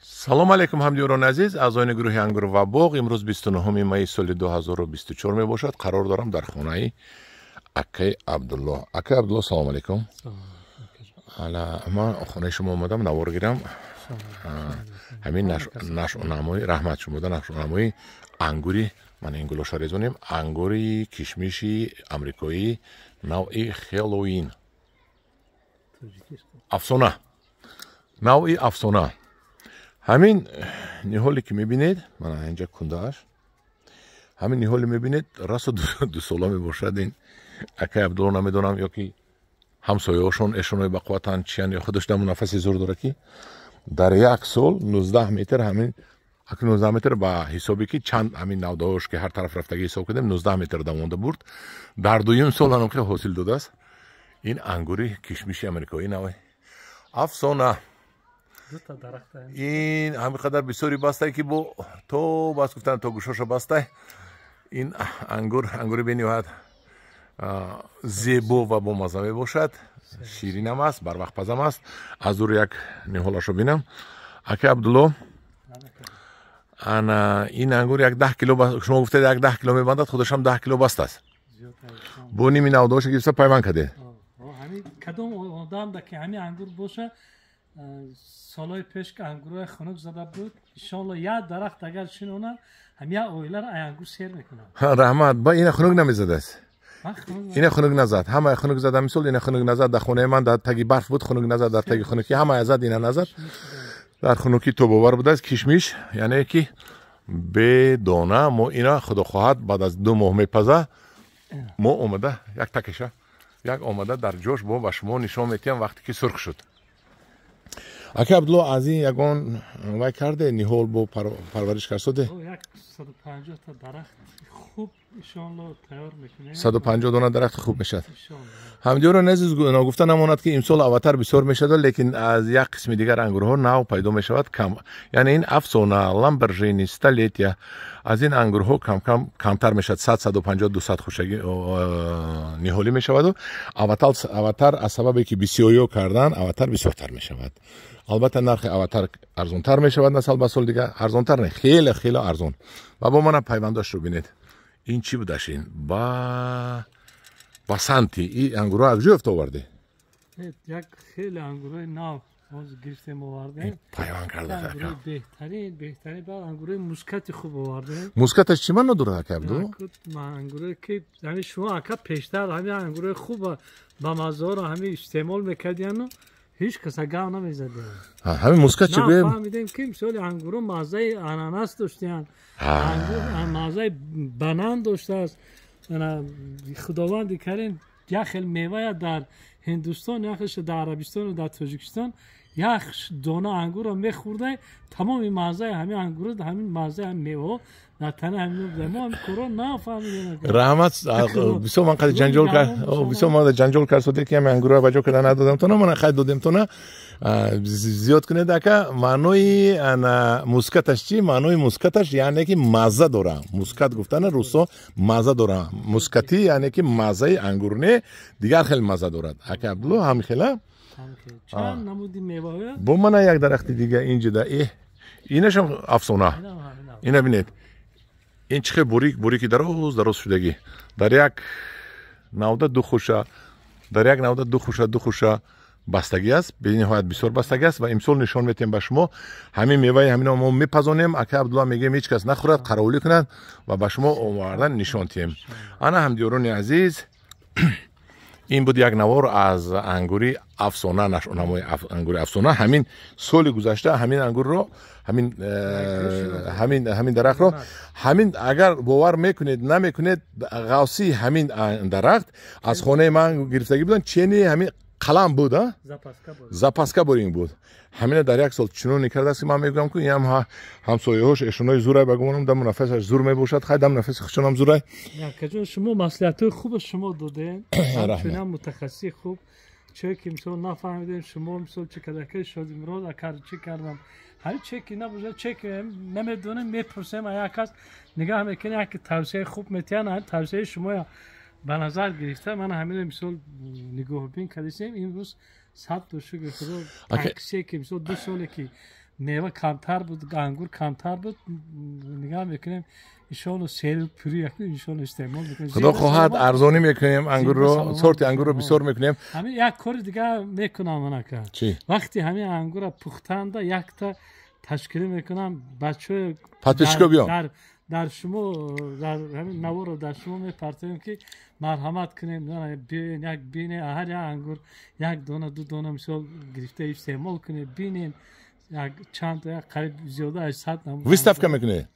Салом алейкум, ҳамдиёрони азиз, аъзоёни гурӯҳи Ангур ва боғ. Имрӯз 29 майи соли 2024 мебошад. Қарор дорам дар хонаи акаи Абдулло. Акаи Абдулло, салом алейкум. Ала, ман хонаи шумо омадам, навор гирам. Ҳамин нашъунамои, раҳмат шумода, нашъунамои ангури ман ин гулоша резонем. Ангури кишмиши амрикоӣ навъи Хеллоуин. Афсона. Навъи афсона. Ҳамин ниҳоле ки мебинед, мана инҷа кундааш, ҳамин ниҳоле мебинед, расо 2 сола мебошад. Ин акаи Абдулло, намедонам, ё ки ҳамсояҳошон эшонои бақувватанд, чиян, ё худаш даму нафаси зур дорад, ки дар як сол 19 метр, ҳамин аки 19 метр ба ҳисобе ки чанд ҳамин навдаҳош ки ҳар тараф рафтагӣ ҳисоб кардем, 19 метр давонда бурд. Дар дуюм сол ҳам ҳосил додааст. Ин ангури кишмиши амрикоӣ навъи афсона. Ин ҳамин қадар бисёри бастай, ки бо то бас гуфтан, то гӯшоша бастай. Ин ангур ангури бениҳоят зебо ва бомазза мебошад, ширинам аст, барвақтпазам аст. Аз дур як ниҳолашо бинам. Ака Абдулло, ана ин ангур як 10 кило, шумо гуфтед, як 10 кило мебандад, худашам 10 кило баст аст. Бо ними навдаҳоша гирифта пайванд кардед. Кадом одам ки ҳамин ангур боша, солҳои пеш ки ангурҳои хунук зада буд, иншоалло, як дарахт агар шинонад, ҳам як оиларо ай ангур сер мекунад. Раҳмат. Ба ина хунук намезадааст, ина хунук назад, ҳамаи хунук зада мисол, ина хунук назад. Дар хонаи ман дар таги барф буд, хунук назад. Дар таги хунукӣ ҳамая зад, ина назад. Дар хунукӣ тобовар будааст кишмиш, яъне ки бедона. Мо ина, худо хоҳад, баъд аз 2 моҳ мепаза. Мо омада як такиша як омада дар ҷош бо ба шумо нишон метиҳам, вақте ки сурх шуд. Ака Абдулло, аз ин ягон вай карде, ниҳол бо парвариш карсоде? 150 та дарахт хуб, иншоалло, тайёр мекунем. 150 дона дарахти хуб мешавад. Ҳамдиёрони азиз, ногуфта намонад, ки имсол Аватар бисёр мешавад, лекин аз як қисми дигар ангурҳо нав пайдо мешавад кам, яъне ин Афсона, Ламборжини, Столетия, аз ин ангурҳо камкам камтар мешавад, 100, 150, 200 хушаги ниҳолӣ мешаваду Аватар аз сабабе ки бисёриё кардан, Аватар бисёртар мешавад. Албатта, нархи Аватар арзонтар мешавад насал ба соли дигар, арзонтар не, хеле хеле арзон. Ва бо мана пайвандашро бинед. Ин чӣ будаш? Ин ба басанти и ангурҳо аз ҷо ёфта оварде? Як хеле ангурҳои нав ҳозир гирифтем, овардем. Пайванд карда. Беҳтарин, беҳтарин. Баъд ангурҳои мускати хуб овардем. Мускаташ чӣ маъно дорад, ака Абду? Ангурҳое ки ҳамин шумо, ака, пештар ҳамин ангурҳои хуб ба маззаҳоро ҳамин истеъмол мекардияну ҳеҷ каса гав намезадем. Ҳамин мускат чӣ гӯем? Фаҳмидем, ки мисоли ангурҳо маззаи ананас доштиянд, маззаи банан доштааст. Худованди карим як хел мевая дар Ҳиндустон, як хелша дар Арабистону дар Тоҷикистон. Як дона ангурро мехӯрдай, тамоми маззаи ҳамин ангурро, ҳамин маззаи ҳамин меваҳо дар тани ҳамин. Мо ҳамин корро нафаҳмидем. Раҳмат. Бисёр ман қади ҷанҷол кард, бисёр ман ҷанҷол кард соде, ки ҳамин ангурро ба ҷо карда надодам тона. Мана, хай, додем тона. Зиёд кунед, ака. Маънои мускаташ чӣ? Маънои мускаташ яъне ки мазза дора. Мускат гуфтана русо мазза дора. Мускатӣ яъне ки маззаи ангур не, дигар хел мазза дорад. Ака Абдулло, ҳамин хела. Чанд намуди меваҳо. Бо мана як дарахти дига инҷида, инашам афсона. Ина бинед, ин чӣ хел бурик бурики дароз дароз шудагӣ. Дар як навда ду хуша, дар як навда ду хуша, ду хуша бастагӣ аст. Бениҳоят бисёр бастагӣ аст. Ва имсол нишон метиҳем ба шумо ҳамин меваи ҳамино мо мепазонем. Ака Абдулла мегӯем, ҳеҷ кас нахӯрад, қаровулӣ кунад ва ба шумо овардан нишон тиҳем. Ана, ҳамдиёрони азиз, ин буд як навор аз ангури Афсона, нашъунамои ангури Афсона. Ҳамин соли гузашта ҳамин ангурро, ҳамин дарахтро, ҳамин, агар бовар мекунед, намекунед, ғавсии ҳамин дарахт аз хонаи ман гирифтагӣ буданд, чени ҳамин қалам буд, запаска бурин буд. Ҳамина дар як сол чуноне кардааст, ки ман мегӯям, ку инам ҳамсояҳош эшонои зурай, ба гумонам даму нафасаш зур мебошад. Хай, дам нафаси хушонам зурай. Акаҷон, шумо маслиҳатҳои хуба шумо додем, ҳамчунин мутахассиси хуб. Чое ки мисол нафаҳмидем, шумо мисол чӣ кадака Шодимурод акар чӣ кардам, ҳар че ки набошад, че ки намедонем, мепурсем, як кас нигаҳ мекунем, як тавсияи хуб метиҳанд. Тавсияи шумоя ба назар гирифта, ман ҳамин мисол нигоҳбин кардисем. Имрӯз сад то шукри Худо, таксие ки мисол 2 соле ки мева камтар буд, ангур камтар буд, нигаҳ мекунем, иншоалло сери пури иншоалло истеъмол мекунем. Худо хоҳад, арзонӣ мекунем ангурро, сорти ангурро бисёр мекунем. Ҳамин як кори дига мекунам анака. Вақти ҳамин ангурра пухтанда якта ташкилӣ мекунам, бачаҳои подписчико биён. Дар шумо, дар ҳамин наворо дар шумо мепартоем, ки марҳамат кунем, биёен, як бинем, ҳар як ангур як дона, ду дона мисол гирифта истеъмол кунем, бинем, як чанд, як қариб зиёда аз 100 намуд. Выставка мекунед?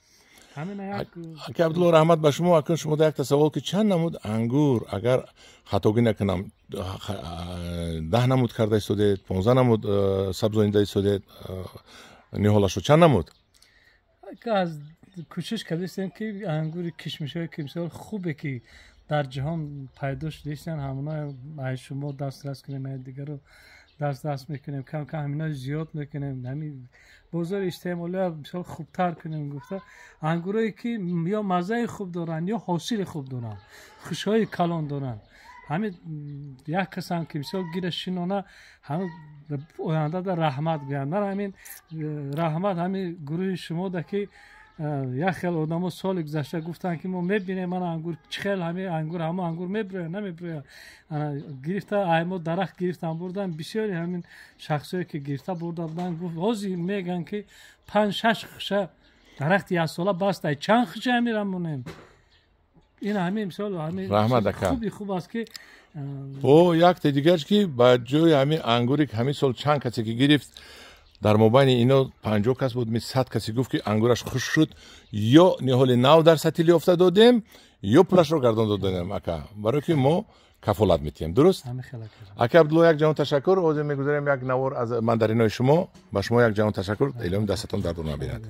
Ака Абдулло, раҳмат ба шумо. Акун шумо як тасаввур, ки чанд намуд ангур, агар хатогӣ накунам, 10 намуд карда истодед, 15 намуд сабзонида истодед ниҳолашо, чанд намуд? Аз кӯшиш кардастем, ки ангури кишмишҳое, ки мисол хубе, ки дар ҷаҳон пайдо шудаистанд, ҳамонаи аз шумо дастрас кунем, ай дигаро дастрас мекунем, кам кам ҳаминаи зиёд мекунем, ҳамин бозори истеъмолия мисол хубтар кунем гуфта, ангурое ки ё маззаи хуб доранд, ё ҳосили хуб доранд, хушҳои калон доранд, ҳамин як касам ки мисол гира шинона, ҳамин оянда да раҳмат гӯянд. Ман ҳамин раҳмат ҳамин гурӯҳи шумо да, ки як хел одамо соли гузашта гуфтанд, ки мо мебинем, мана ангур чӣ хел, ҳамин ангур, ҳамо ангур мебирояд, намебирояд, гирифта аймо дарахт гирифтан бурдан. Бисёри ҳамин шахсое ки гирифта бурда буданд, гуфт, ҳозир мегӯянд, ки панҷ шаш хуша дарахти яксола бастай, чанд хуша ҳамира монем. Ин ҳамин мисол ҳамин хуби хуб аст, ки О, якте дигарш, ки ба ҷои ҳамин ангуре, ки ҳамин сол чанд касе ки гирифт, дар мобайни ино 50 кас буд, 100 касе гуфт, ки ангураш хушк шуд, ё ниҳоли нав дар сатил ёфта додем, ё пулашро гардон додем, ака, барое ки мо кафолат метиҳем, дуруст. Ака Абдулло, як ҷаҳон ташаккур. Ҳозир мегузарем як навор аз мандаринои шумо. Ба шумо як ҷаҳон ташаккур. Илоҳим дастатон дардо набинад.